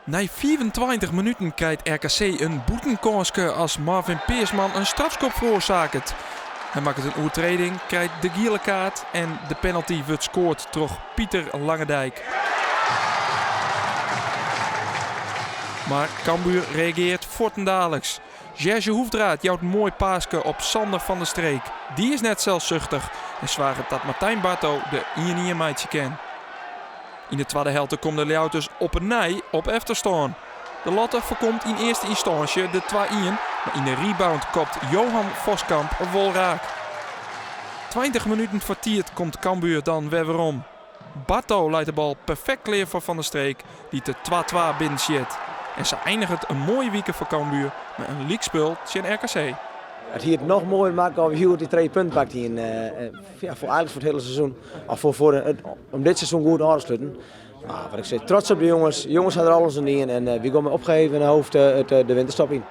Nei 25 minuten krijt RKC in bûtenkânske as Marvin Peersman in strafskop feroarsaket. Hy makket in oertreding, krijt de giele kaart en de penalty wurdt skoard troch Pieter Langendijk. Mar Cambuur reageart fuortendaliks. Jerge Hoefdraad jout in moai paaske op Sander van der Streek. Dy is net selssuchtich en soarget dat Martijn Barto de 1-1 meitsje kin. Yn de twadde helte komme de Ljouwerters op 'e nij op efterstân. De latte foarkomt yn earste ynstânsje de 2-1, mar yn de rebound kopt Johan Voskamp wol raak. 20 minuten foar tiid komt Cambuur dan wer werom. Barto leit de bal perfekt klear foar Van der Streek, dy't de 2-2 binnensjit. En sa einiget in moaie wike foar Cambuur mei in lykspul tsjin RKC. It hie it noch moaier makke as we hjoed dy trije punten pakt hiene. Ja, foar eigentlik foar it hiele seizoen. Of foar, foar it, om dit seizoen goed ôf te sluten. Mar wat ik sis, trots op de jonges. De jonges ha der alles oan dien en wy gean mei opgeheven hoofd it, de winterstop yn.